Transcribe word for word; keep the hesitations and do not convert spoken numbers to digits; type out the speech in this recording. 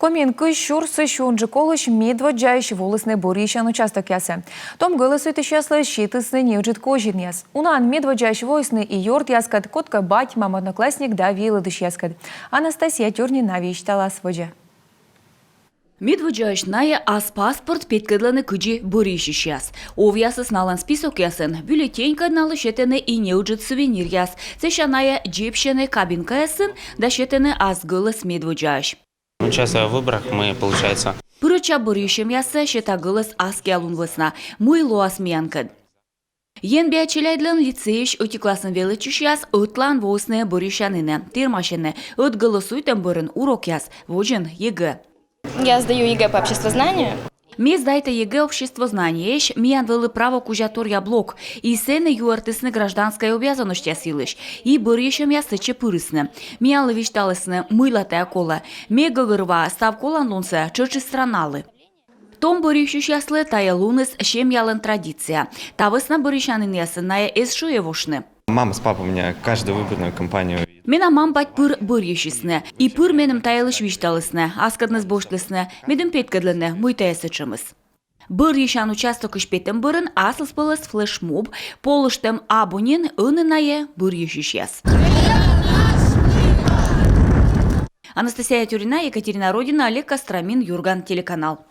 Комиын кызь сюрсысь унджык олысь медводдзаысь волісны бӧрйысян участокъясӧ. Том гӧлӧсуйтысьяслы сетісны неыджыд козинъяс. Унаӧн медводдзаысь воисны и ёртъяскӧд, кодкӧ бать-мам, одноклассник да велӧдысьяскӧд. Анастасия Тюрнина висьталас водзӧ. Медводдзаысь найӧ ас паспорт петкӧдлӧны кыдзи бӧрйысьысьяс. Овъясыс налӧн списокъясын. Бюллетенькӧд налы сетӧны и неыджыд сувениръяс. Сэсся найӧ дзебсьӧны кабинкаясын да сетӧны ас гӧлӧс медводдзаысь. Участвуя в выборах, мы, получается... Пырӧдча бӧрйысьӧмъясӧ, сета гӧлӧс аскиа лун вӧсна. Мый лоас миянкӧд? Енбиа челядьлӧн лицейысь ӧти классын велӧдчысьяс ӧтлаын воисны бӧрйысянінӧ, тэрмасьӧны. Ӧд гӧлӧсуйтӧм бӧрын урокъяс, водзын ЕГЭ. Я сдаю ЕГЭ по обществознанию. Ме сдайта ЕГЭ обществознаниеысь, миян вӧлі право кузя торъя блок. И сэні юӧртісны гражданскӧй обязанностьяс йылысь. И бӧрйысьӧмъяс сэтчӧ пырисны. Миянлы висьталісны, мыйла тайӧ колӧ. Ме гӧгӧрвоа став коланлунсӧ тшӧтш и страналы. Том бӧрйысьысьяслы тайӧ луныс семьялӧн традиция. Та вӧсна бӧрйысянінъясын найӧ эз шуӧвошны. Мама с папой у меня каждую выборную кампанию. Менам мам-бать пыр бӧрйысисны. И пыр меным та йылысь висьталісны, аскӧдныс босьтлісны, медым петкӧдлыны, мый тайӧ сэтшӧмыс. Бӧрйысян участокысь петӧм бӧрын аслыспӧлӧс флешмоб, полыштӧм абу нин, ӧні найӧ бӧрйысьысьяс. Анастасия Тюрина, Екатерина Родина, Олег Костромин, «Юрган» телеканал.